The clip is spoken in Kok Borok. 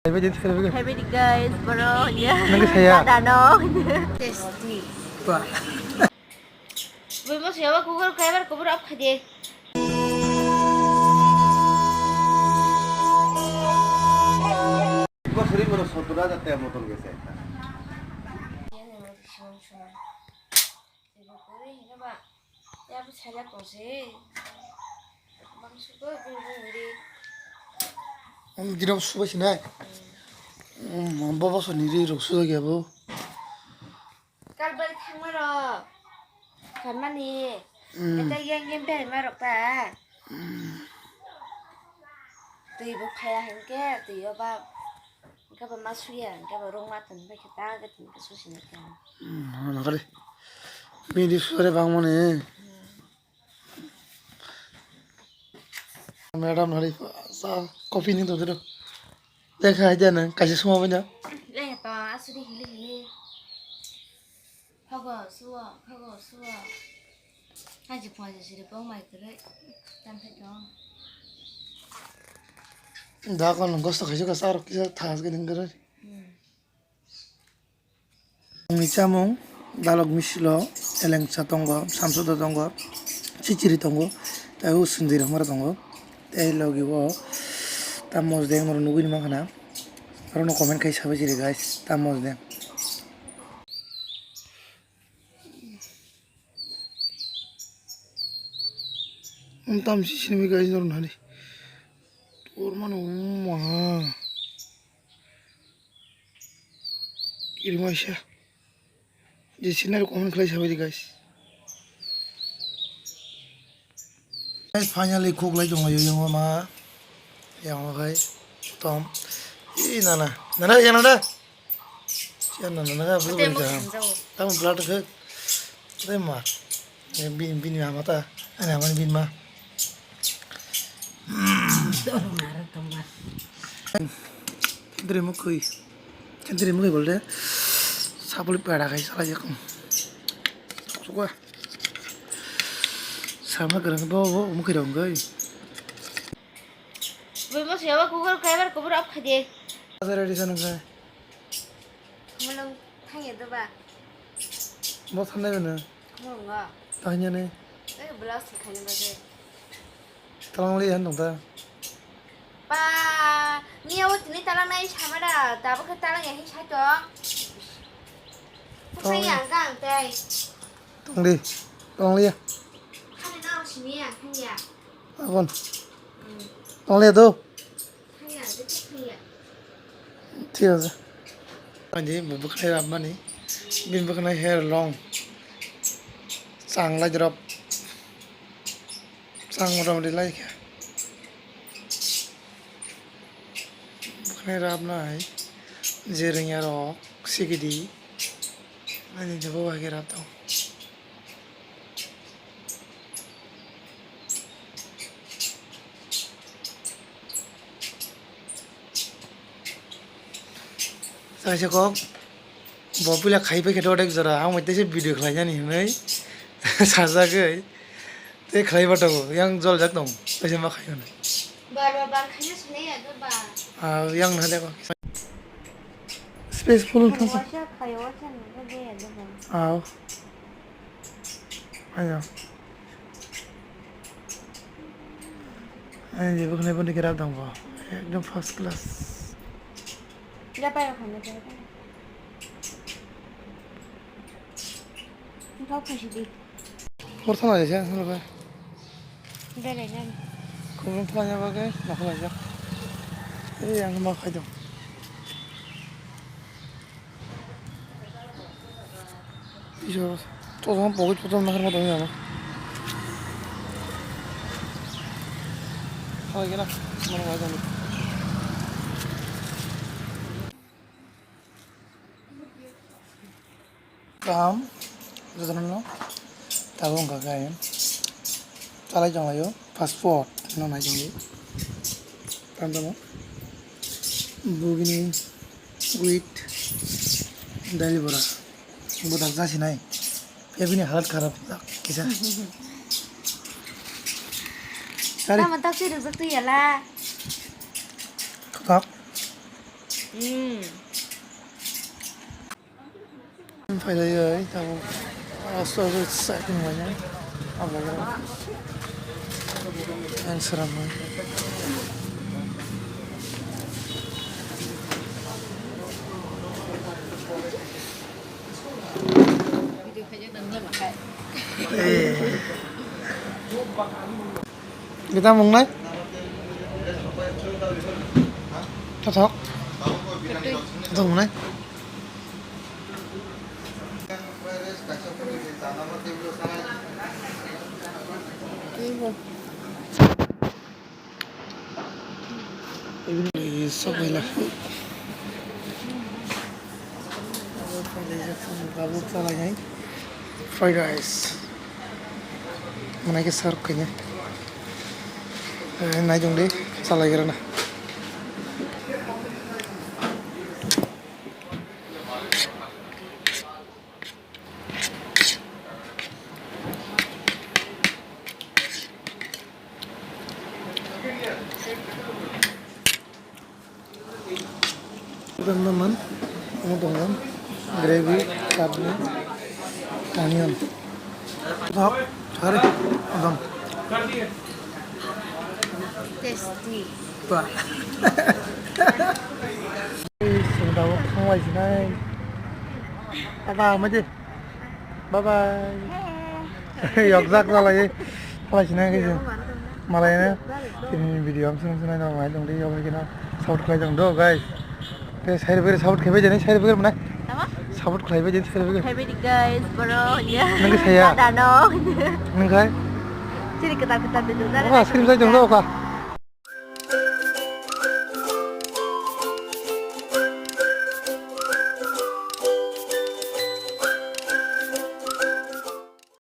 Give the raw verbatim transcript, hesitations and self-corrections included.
Khaibadi, khaibadi. Khaibadi, guys, boro ya. Nang khe saya? Dada no. Tasty. Ba. Bui mo saya ba kukur kaibar kubur ap khade. Bosori boro সত্তর হাজার টাকা মতন গেছে একটা। Girok subai sinai. Bobo soni ri rok subai ya bo. Kalbai thangma rok. Kamani. Eta yang yang bai ma rok ta. Twi bo phaya hingke twi o ba. Hingke ba ma suya hingke ba rong ma tong bai khe ta ga tong khe susi na khe. Hana kare. Bini sore bang mani. Madam hari sa coffee ni dodero. Dekha hai jana kaisa suma banya. Le to asuri hili hili. Khago suwa, khago suwa. Haji phaji siri pong mai kre. Tam phe to. Da kon gosto khaisa ka sar kisa thas ke ding kre. Ni chamung dalok misilo elengsa tongo, samsokda tongo, chichiri tongo, tei o sindiri hamara tongo. Tei logi o ta mosdeng norok nugui mankhana. Aro no comment khai sabai siri guys, ta mosdeng. Tam si sinimi guys norok nani. Tor mano ma. Kirimaisa. Je sinar comment khlai sabai di guys. Guys, finally cook lai tong laio yang ma. Yang ma kai. Tom. I nana. Nana yang nana. Yang nana nana apa tu? Tam plat ke. Tei ma. Bini bini ma mata. Ana mani bini ma. Chantri mukhui. Chantri mukhui bolte. Sapuli pera khai salai jak. Sukwa. Sama kerang bo bo mukhui rong gai. Bui mo sewa kukur kaibar kubur ap khade. Asa ready sana kai. Mulung thangya doba. Bo thanai bana. Mulung ga. Tanya ne. Eh, blouse khaina bagwi. Talang li han dong ta. Ba, miya o tini talang nai sama da, da bo khe talang ya hin sai to. Talang li. Sai yang kang tai. Tong li. Tong li ya. Khani na sini ya, khani ya. Abon. Hmm. Tong li ya do. Thik ase. Ani bo bwkhwnai rabmani. Bini bwkhwnai hair long. Chang lai drop. Chang mota moti lai kha. Bwkhwnai rabnai. Je rwngya rok sigidi. Ani jabo bai khe rab tong. Saisa kok bo puila khai pai khe dodek jora ang bai teisa video khlai nani hinwi sajagwi tei khlai ba tongo yang joljak tong teisa ma khai hwnwi. Bar bar bar khaina swnai ya do ba. Ah, yang na de ba. Space full thang sa. Waisa khai waisa nang de ya do ba. Ah. Ayo. Ayo, je bwkhwnai bwkhwnai khe rab dong bo. Ekdom first class. Ya, payo khaina khe. Thok khaisi di. Por thang lai se, holo ba. Belai nani. Kubun thang ya ba ke, ma khlai jak. Ei, ang ma khai dong. Iso, to jong pogit to jong nakhar ma tong ya. Hoi gela, mano bai jani. Kam, jotono tabuk wngkha khe ayang. Chalai tonglaio, passport no nai tongdi. Tamo tamo. Bugini with dail bora. Budak jasinai. Khe bini halat kharap kisa. Sari. Tamo tak sih rujak tu ya lah. Khak. Phailaiwi tabuk asto asto chai tonglaina. Abono ang swnamwi. Kita mungnai? Tathok. Tathok mungnai. Sok baila. Tabuk chalainai fried rice. Mwnai khe serve khainai. Eh, naijong de, chalaigrana. Tongo man, omo tongo gravy, chutney, onion. Thok, sorry, odom. Tasty. Ba. Sunda o khangwai sinai. Tata, madi. Bye bye. Yokjak jalai. Khlai sinai khe. Malai na. Tini video am sung sung nai nai tong di, yokjak khe na. Support khlai tong do, guys. Te share bere support khlai bai jani, share bere mana. Tama? Support khlai bai jani, share bere. Khlai bai di, guys, bro, ya. Nang khe saya. Dada no. Nang khai. Sini ketar ketar dulu. Wah, screen saya jong do ka.